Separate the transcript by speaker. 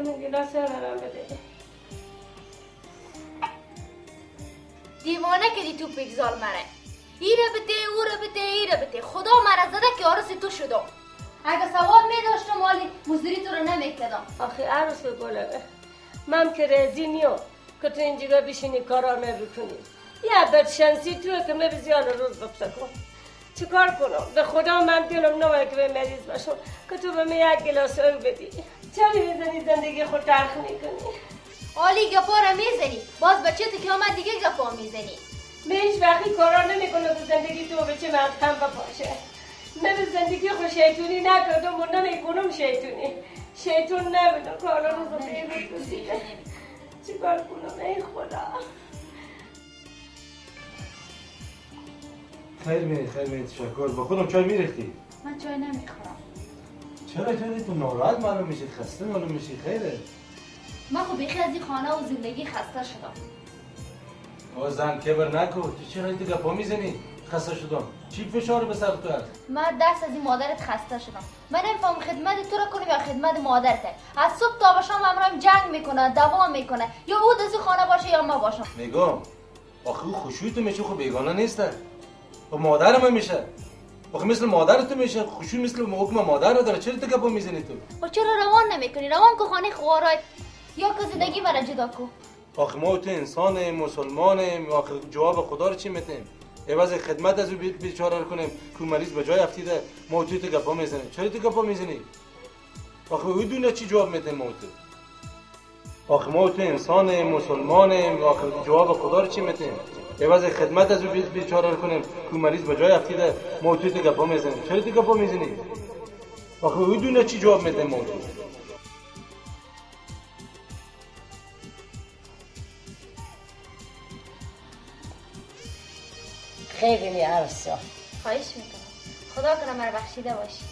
Speaker 1: همین گلاس رو بده.
Speaker 2: دیوانه کردی تو پیگزال مره. ایره بده او رو بده ایره بده. خدا مرا زده که عروس تو شدم. اگه سواد می داشتم مالی مزدوری تو رو نمیکردم.
Speaker 1: آخه عروس گلمه من که رضی نیم که تو اینجا بشینی کارا بکنی. یه بدشانسی توه که من بزیان روز بفته کن. چیکار کنم؟ به خدا من دلم نمایه که به مریض باشم که تو به من یک گلاس آب بدی. چرا میزنی زندگی خود تلخ میکنی؟
Speaker 2: عالی گپا رو میزنی، باز بچه تو که آمد دیگه گپا میزنی.
Speaker 1: من هیچ وقتی کارا نمیکنم که زندگی تو بچه من خم بپاشه. من به زندگی خود شیطونی نکردم و نمیکنم شیطونی. شیطون نمیدونم که حالا روز به روز رسیده. چیکار کنم ای خدا؟
Speaker 3: خیر میرید، خیر میرید، تشکر. با خودم چای میریختی؟
Speaker 2: من چای نمیخورم.
Speaker 3: چرا چای تو ناراحت معلوم میشی، خسته معلوم میشی؟ خیره.
Speaker 2: من خب بیخی از این خانه و زندگی خسته شدم.
Speaker 3: او زن کبر نکن، تو چرا تو گپا میزنی؟ خسته شدم. چی فشار به سر تو هست؟
Speaker 2: من دست از این مادرت خسته شدم. من نمیفهم خدمت تو رو کنم یا خدمت مادرت. از صبح تا به شام همراهم جنگ میکنه، دوام میکنه. یا او دزی خانه باشه یا ما باشم.
Speaker 3: میگم آخه او خوشوی تو میشه، خب بیگانه نیست. و مادر من میشه. آخه مثل مادر تو میشه، خوشوی مثل حکم مادر رو داره. چرا تو گپا میزنی تو؟
Speaker 2: و چرا روان نمیکنی؟ روان کو خانه خوارای یا که زندگی مرا جدا کو.
Speaker 3: آخه ما تو انسانیم، مسلمانیم، آخه جواب خدا رو چی میتیم؟ عوض خدمت از او بیچاره رو کنیم که مریض به جای افتیده، ما تو گپا میزنیم. چرا تو گپا میزنی؟ آخه او دنیا چی جواب میتیم ما تو؟ آخه ما تو انسانیم، مسلمانیم، آخه جواب خدا رو چی میتیم؟ عوض خدمت از او بیچاره رو کنیم که مریض به جای افتیده، ما تو گپا میزنیم. چرا تو گپا میزنی؟ آخه او دنیا چی جواب میتیم ما تو؟
Speaker 1: خیلی عروس جان.
Speaker 2: خواهش میکنم. خدا کنه مرا بخشیده باشی.